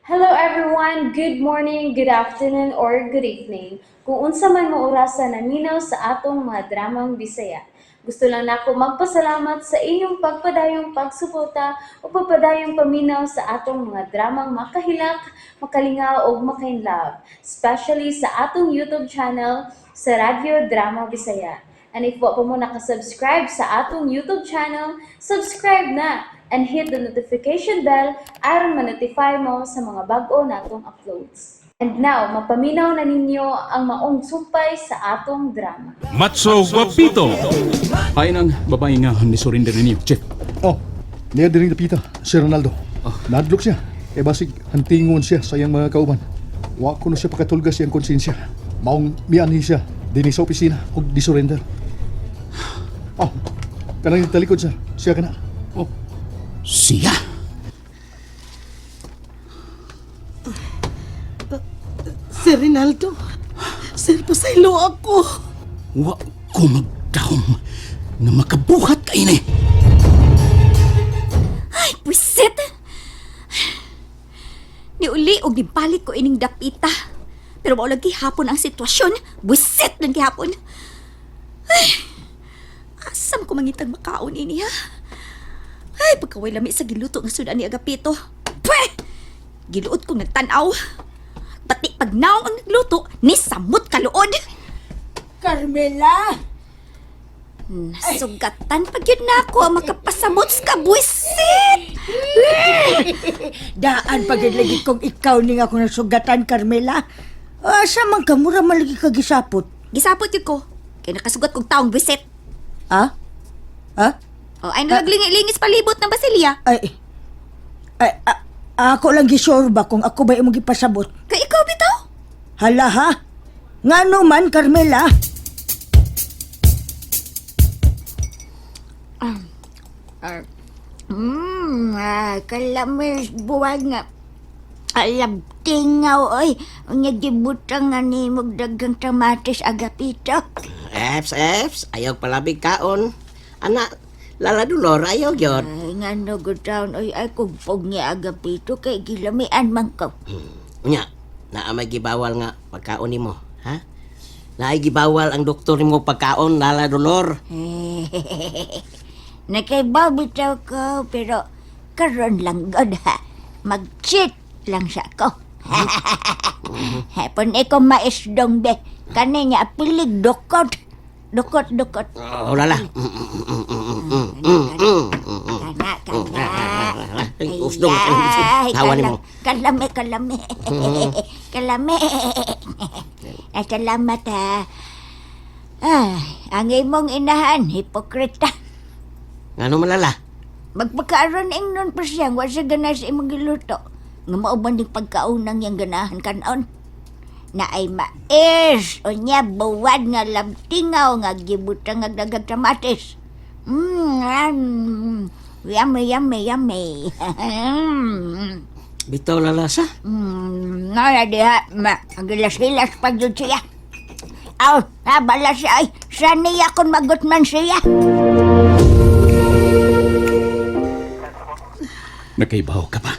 Hello everyone! Good morning, good afternoon, or good evening. Kung unsa man mo orasa naminaw sa atong mga dramang Bisaya. Gusto lang nako magpasalamat sa inyong pagpadayong pagsuporta o pagpadayong paminaw sa atong mga dramang makahilak, makalingaw ug makainlove, especially sa atong YouTube channel sa Radyo Drama Bisaya. And if wa pa mo nakasubscribe sa atong YouTube channel, subscribe na and hit the notification bell aron ma-notify mo sa mga bag-o natong uploads. And now, mapaminaw na ninyo ang maong sumpay sa atong drama. Matso Guapito. Ay nang babae nga ni surrender ninyo, Chief. Oh, niya diri dapita, si Ronaldo. Nadlok siya. E basig hantingon siya sa iyang mga kauban. Wa ko na siya pakatulga siyang konsensya. Maong mianhi siya dinhi sa opisina og di-surrender. Oh, kanang talikod, sir. Siya kana. Oh, Siya? Sir Rinaldo, Sir, pasaylo ako. Wa ko magdahom nga makabuhat ka ini. Ay, pusit! Niuli og nibalik ko ining dapita. Pero mao lang gihapon ang sitwasyon. Busit lang gihapon. Ay, asam ko mangitag makaon ini ha? Ay, pagkaway lami sa giluto nga sudan ni Agapito. Pwe! Giluot kong nagtanaw. Pati pag naong ang nagluto, ni samot kaluod. Carmela! Nasugatan pag yun na ako ang makapasamot sa kabuisit! Daan pag lagi kong ikaw ning ako nasugatan, Carmela. Asa man ka, mura man lagi ka gisapot. Gisapot yun ko. Kaya nakasugat kong taong buwisit. Ha? Ha? O, ay naglingi-lingis palibot ng basilya. Ay, ay, ako lang gisure ba kung ako ba imong gipasabot? Kay ikaw bitaw. Hala ha? Ngano man, Carmela? Kalamis buwag nga. Alam, tingaw, oy. Unya gibutang nga ni dagang kamatis agapito. Eps, eps, ayaw palabig kaon. Ana, Lala Dolor, ayaw gyud. Ay, nga no, good town, oy, ay kugpog niya agapito kay gilamian man ko. Unya, naa may gibawal nga pagkaon nimo, ha? Naay gibawal ang doktor nimo pagkaon, Lala Dolor. Nakaibaw bitaw ko, pero karon lang god ha. Mag-cheat lang siya ko. Hapon ikaw maisdong be. Kani niya apilig dukot. Dukot, dukot. Oh, Lala. Kana, kana. Ay, usdong. Ay, Tawa nimo. Kalame, kalame. Kalame. Ay, salamat ha. Ah, ang imong inahan, hipokrita. Ngano man, Lala? Magpagkaaron ingnon pa siya, wa siya ganahan sa imong giluto. Nga mao ba ning pagkaunang yang ganahan kanon? Na ay mais, o niya buwad nga labtingaw nga gibutang nga dagag kamatis. Yummy, yummy, yummy. Bitaw, Lala sa. Nara diha, ma, ang gilas-gilas pa jud siya. Aw, ha, bala siya ay, sa niya kung magutman siya. Nakaibaw ka pa.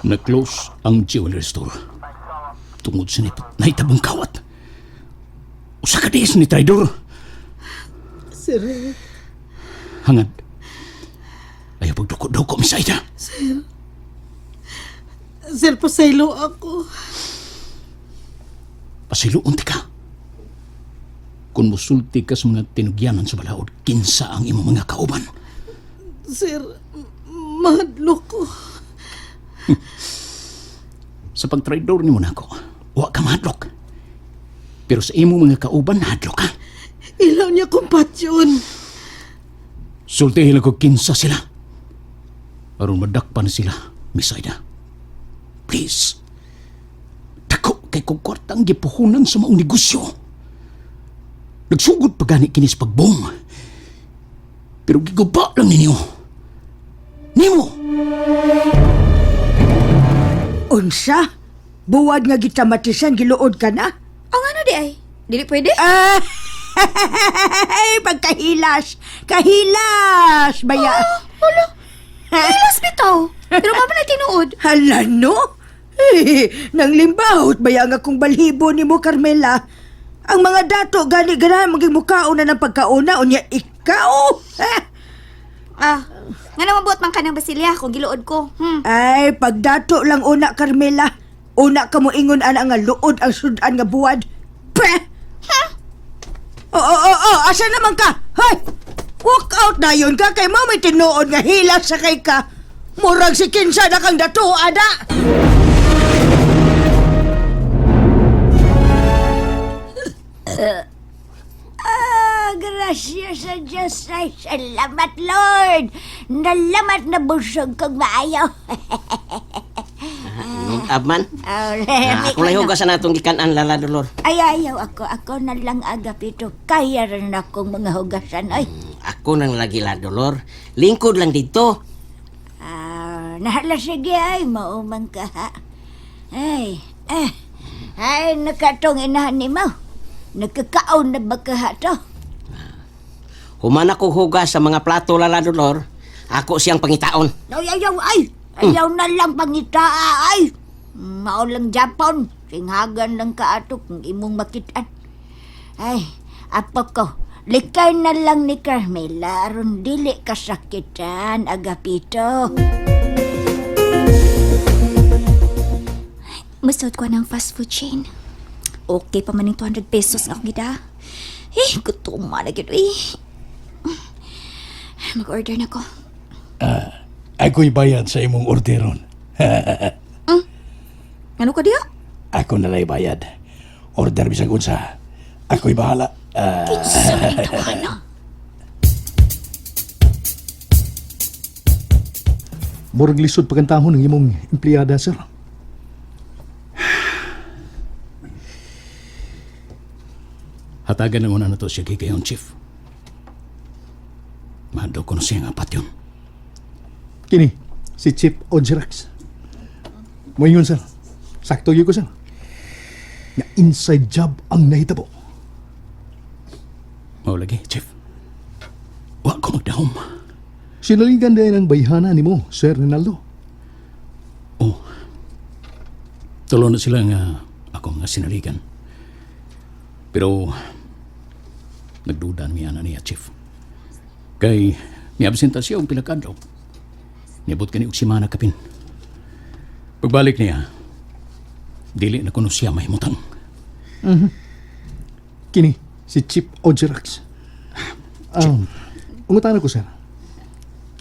Na-close ang jewelry store. Tungod sa nahitabong kawat. Usa ka diis ni traidor. Sir, Hangad. Ayaw pagduko-duko, Miss Aida. Sir, pasaylo ako. Pasiluon ti ka. Kung musulti ka sa mga tinugyanan sa balaod, kinsa ang imong mga kauban. Sir, mahadlok ko. Sa pagtraidor nimo nako, wa ka mahadlok. Pero sa imong mga kauban, nahadlok ka. Ilaw niya kong patyon. Sultihin lang ko kinsa sila. Aron madakpan sila, Miss Aida. Please. Dako kay kong kwartang gipuhunan sa maong negosyo. Nagsugod pa gani kinis pagbong. Pero giguba lang ninyo. Nimo! Unsa? Buwad nga gitamatisan, giluod ka na? Ang ano di ay? Dili pwede? Ah, ay, pagkahilas! Kahilas! Baya! Wala. Hilas bitaw. Pero mao man na tinuod. Hala no? Eh, nang limbahot ba ang akong balhibo ni mo, Carmela? Ang mga dato gani ganahan maging mukaon na ng pagkauna unya ikaw. Eh, Ah, nga naman buot man ka ng basilya kung giluod ko. Ay, pagdato lang una, Carmela. Una ka mo ingon ana nga luod ang sudan nga buwad. Pe! Oo, oo, oo, asa naman ka? Hoy! Walk out na yun ka kay mo may tinuod nga hila sa kay ka. Murag si kinsa na kang dato, ada! Ah, grasya sa Diyos. Ay, salamat, Lord. Nalamat na busog kog maayo. Nuntab man. Oh, Ah, ako lang hugasan natong gikan-an, Lala Dolor. Ay, ayaw ako. Ako na lang agapito. Kaya rin akong mga hugasan. Ay, Ako nang lagi, La Dolor. Lingkod lang dito. ah, nahala sige ay, maumang ka ha. Ay, eh, ay, nakatong inahan ni mo. Nagkakaon na ba ka ha to? Human ako hugas sa mga plato, Lala Dolor. Ako siyang pangitaon. Ay, ayaw, ay! Ayaw na lang pangitaa, ay! Mao lang Japon. Singhagan lang kaato kung imong makitaan. Ay, apo ko. Likay na lang ni Carmela aron dili kasakitan, Agapito. Masod ko ng fast food chain. Okay pa man yung 200 pesos nga akong gida. Eh, gutom man na gyud eh. Mag-order na ko. Ako'y bayad sa imong orderon. Ano ka diya? Ako na lay bayad. Order bisag unsa. Ako'y bahala. Ah, Kinsa man yung tawhana? Murag lisod pagkantahon ng imong empleyada, sir. Hatagan ng una na to siya gigayon, Chief. Mahadlok ko na siya nga patyon. Kini, si Chief Ojerax. Moingon, sir. Sakto yun ko, sir. Nga inside job ang nahitabo. Mao lagi, Chief. Wa ko magdahom. Sinaligan din ang bayhana nimo, Sir Rinaldo. Oh. Tulo na sila nga ako nga sinaligan. Pero nagduda niya na niya, Chief. Kay niabsenta siya og pila ka adlaw. Niabot kani og simana kapin. Pagbalik niya, dili na kuno siya mahimutang. Kini, si Chief Ojerax. Ungutana ko, sir.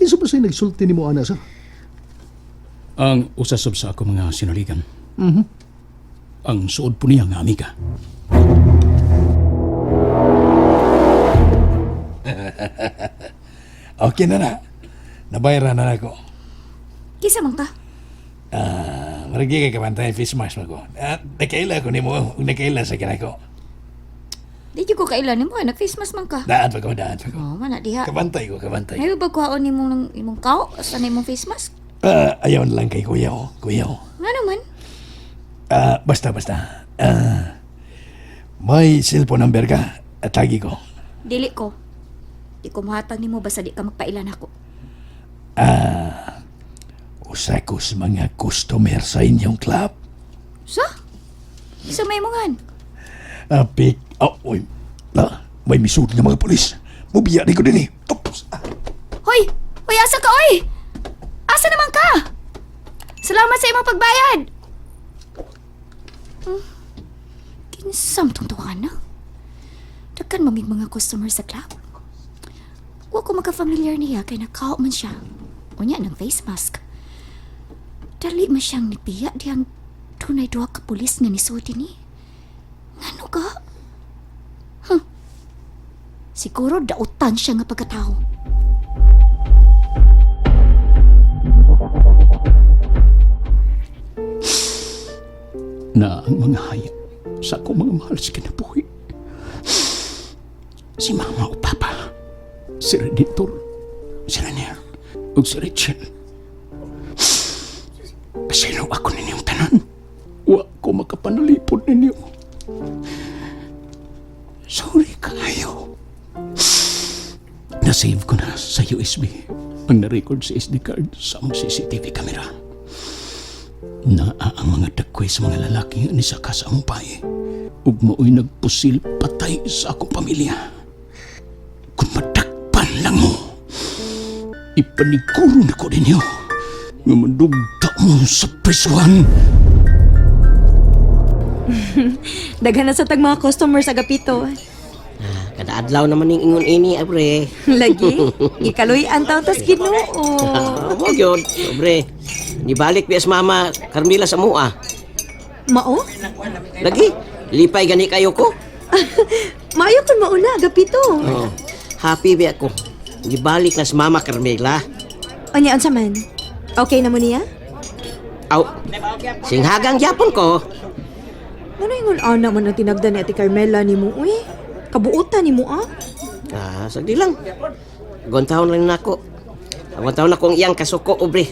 Kinsa pa sa'yo nagsulti nimo ana, sir? Ang usasab sa ako mga sinaligan. Ang suod po niya nga amiga. Okay na na. Nabayaran na ako. Kinsa man ka? Ah, maragi kay kabantay face mask mo ko. Ah, nakaila ko nimo, ug nakaila sa kanako. Di jud ko kailan nimo, nag-face mask man ka. Daan pa ko, daan pa ko. Oh, mana diha. Kabantay ko, kabantay. May ba kuhaon nimo ng imong kao sa imong face mask? Ah, ayaw na lang kay kuya ko, kuya ko. Nga naman. Ah, basta, basta. Ah, may cellphone number ka at lagi ko. Dili ko. Di ko mohatag nimo basta di ka magpailan ako. Ah, usa ko sa mga customer sa inyong club. Sa? Sa may mungan. Ah, pick. Oh, uy. Ah, may misud nga mga pulis. Mubiya ni ko dinhi. Oops. Ah, Hoy! Hoy, asa ka, oy? Asa naman ka? Salamat sa imong pagbayad. Kinsam tong tuwan na. Dagkan mamig mga customer sa club. Wa ko magka-familiar niya kay nakao man siya. Unya ng face mask. Dali man siyang nipiya diyang tunay duha ka pulis nga nisuti ni. Ngano ka? Huh. Siguro dautan siya nga pagkatao. Na ang mga hayop sa akong mga mahal sa kinabuhi. Si Mama o Papa, si Redentor, si Renier, ug si Rachel. Pasaylo ako ninyong tanan. Wa ko makapanalipod ninyo. Sorry kayo. Na-save ko na sa USB Ang na-record sa SD card sa among CCTV camera. Naa ang mga dagkoy sa mga lalaki nga nisaka sa among bahay. Ug mao'y nagpusil patay sa akong pamilya. Kung madakpan lang mo, ipaniguro na ko ninyo nga madugta mo sa prisuhan. Daghan na sa tag mga customers Agapito. Ah, kada adlaw naman ning ingon ini, abre. Lagi, gikaloy ang taon tas Ginoo. Ah, mo gyud, abre. Nibalik bias mama Carmela sa mua. Mao? Lagi, lipay gani kayo ko. Maayo kun mauna Agapito. Oh, happy biya ko. Nibalik na si Mama Carmela. Unya unsa man? Okay na mo niya? Aw, singhagang gyapon ko. Ano ingon ana man ang tinagda ni Ate Carmela nimo uy? Kabuotan nimo ah. Ah, sagdi lang. Gontahon lang nako. Gontahon nako ang iyang kasuko, obre.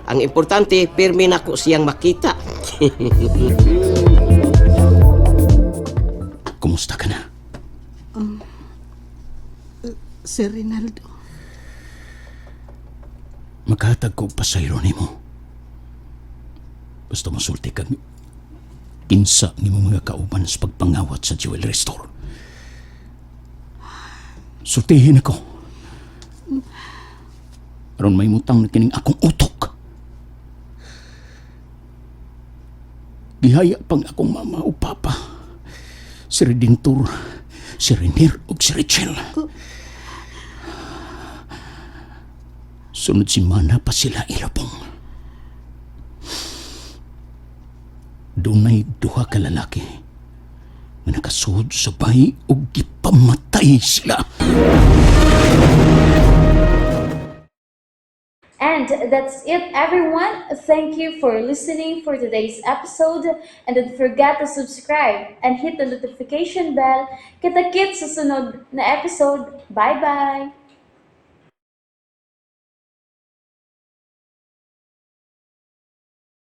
Ang importante, pirmi nako siyang makita. Kumusta ka na? Sir Rinaldo. Maghatag ko pasayro nimo. Basta masulti kag kinsa nimo mga kauban sa pagpangawat sa jewelry store. Sultihin ako. Aron may mutang na kining akong utok. Gihaya pang akong mama o papa. Si Redentor, si Renier ug si Rachel. Sunod si Mana pa sila ilabong. Dunay duha ka lalaki nga nakasuod sa bahay ug gipamatay sila. And that's it, everyone. Thank you for listening for today's episode. And don't forget to subscribe and hit the notification bell. Kita-kits sa sunod na episode. Bye-bye!